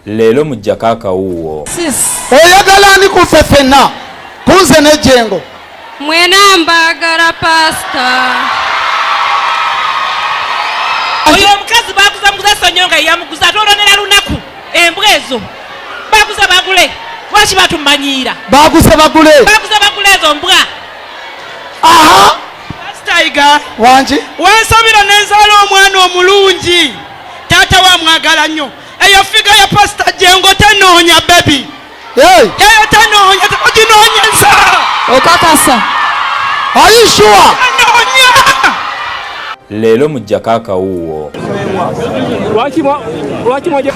Leero mujjako akawuuwo. Oyagala ani ku ffe ffenna? Kunze ne Jengo. Mwena mbagala pastor. Oyo omukazi baguza muguza sonyo nga yamuguza ate olonera lunaku embwa ezo baguza bagule lwaki batumanyiira Baguze bagule. Baguza bagule ezo mbwa. Aha. Tiger. Wangi. Wansabira nenzaala omwana omulungi. Taata wa mwagala nnyo. Eyo figa ya Pastor Jengo tenoonya baby. Hey. Eyo tenoonya oginoonyeza. Okakasa. Are you sure? Tenoonya. Leero mujjako akawuuwo.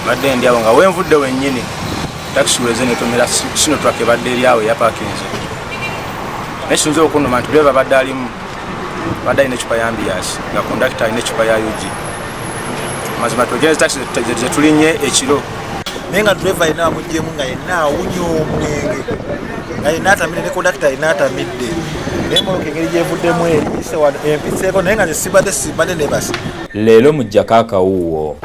Badde ndi awo nga wenvudde wennyini takisi weze netomera Sinotruk ebadde eri awo eyapakinze naye kisinza okunnuma nti dereva badde alimu badde alina ecupa ya ambiyasi nga kondakita alina ecupa ya ug. Mazima twegere takisi zetulinye ekiro naye nga driver yenna bamugyemu nga yenna awunya omwenge nga yenna atamidde ne kondakita yenna atamidde naye emotoka engeri gyevuddemu eri empiseeko naye nga nze sibadde sibadde nebase. Leero mujjako akawuuwo.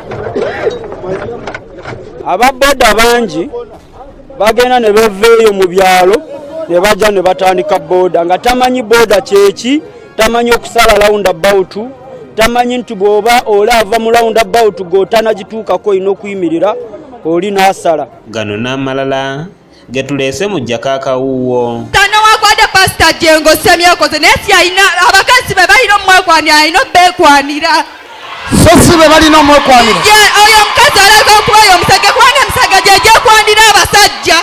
Aba boda bangi bagenda ne beveeyo mu byalo ne bajja ne batandika boda nga tamanyi boda kyeki, tamanyi okusala round about, tamanyi nti bw'oba oli ava mu round about g'otanagituukako olina okuyimirira oli n'asala. Gano n'amalala getuleese mujjako akawuuwo. Newankubadde Pasita Jengo Semyekoze naye si alina abakazi be balina omwekwanira, alina obeekwanira. So si be balina omwekwanira. Ye oyo omukazi alaga okuba oyo omusajja, kubanga emisajja gye gyekwanira abasajja.